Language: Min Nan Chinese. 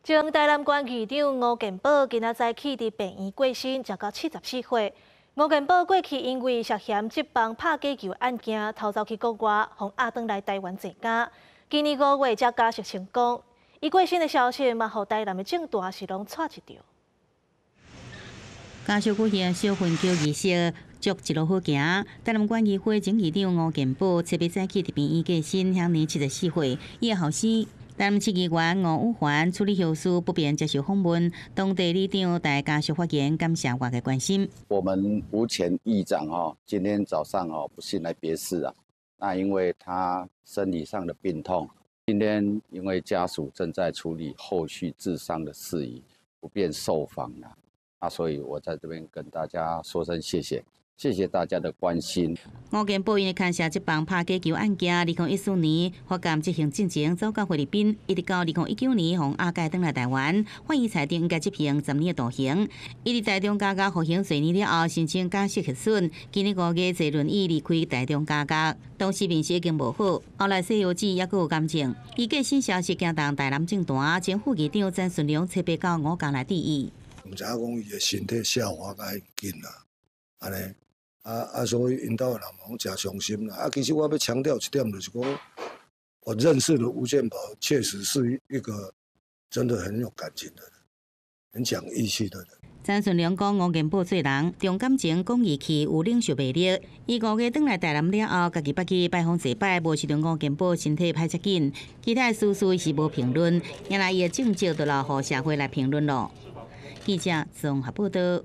前台南縣議長吳健寶今仔早起佇病院過身，終到74歲。吳健寶過去因為涉嫌職棒拍假球案件，逃走去國外，予押轉來台灣坐監。今年5月才假釋成功。伊過身的消息嘛，予台南的政壇是攏掣一著。家屬舉行小焚燒儀式，祝一路好行。台南縣議會前議長吳健寶，七日早起佇病院過身，享年74歲。伊的後生台南市議員吳宇環處理後事，不便接受訪問。當地里長代家屬發言，感謝外界關心。我們吳前議長哦，今天早上哦不幸來別逝啊。那因為他生理上的病痛，今天因為家屬正在處理後續治喪的事宜，不便受訪啦。啊，所以我在這邊跟大家說聲謝謝，謝謝大家的關心。吳健寶因牽涉職棒拍假球案件，2014年發監執行進前走到菲律賓，一直到2019年予押解轉來台灣，法院裁定應該執行10年的徒刑。伊佇台中監獄服刑四年了後，申請假釋核准，今年5月坐輪椅離開台中監獄，當時面色已經無好，後來西藥劑猶閣有癌症。伊過身消息驚動台南政壇，前副議長曾順良冊八到吳家來致意。毋知影講伊的身體下滑較緊啦，按呢，啊啊，所以𪜶兜的人嘛攏誠傷心啦。啊，其實我欲強調一點，就是講，我認識的吳健寶確實是一個真的很有感情的人，很講義氣的人。曾順良講，吳健寶做人重感情、講義氣，有領袖魅力。伊5月轉來台南了後，家己捌去拜訪濟擺，無想著吳健寶身體歹遮緊。其他的私事是無評論，原來伊的政績就留予社會來評論囉。記者綜合報道。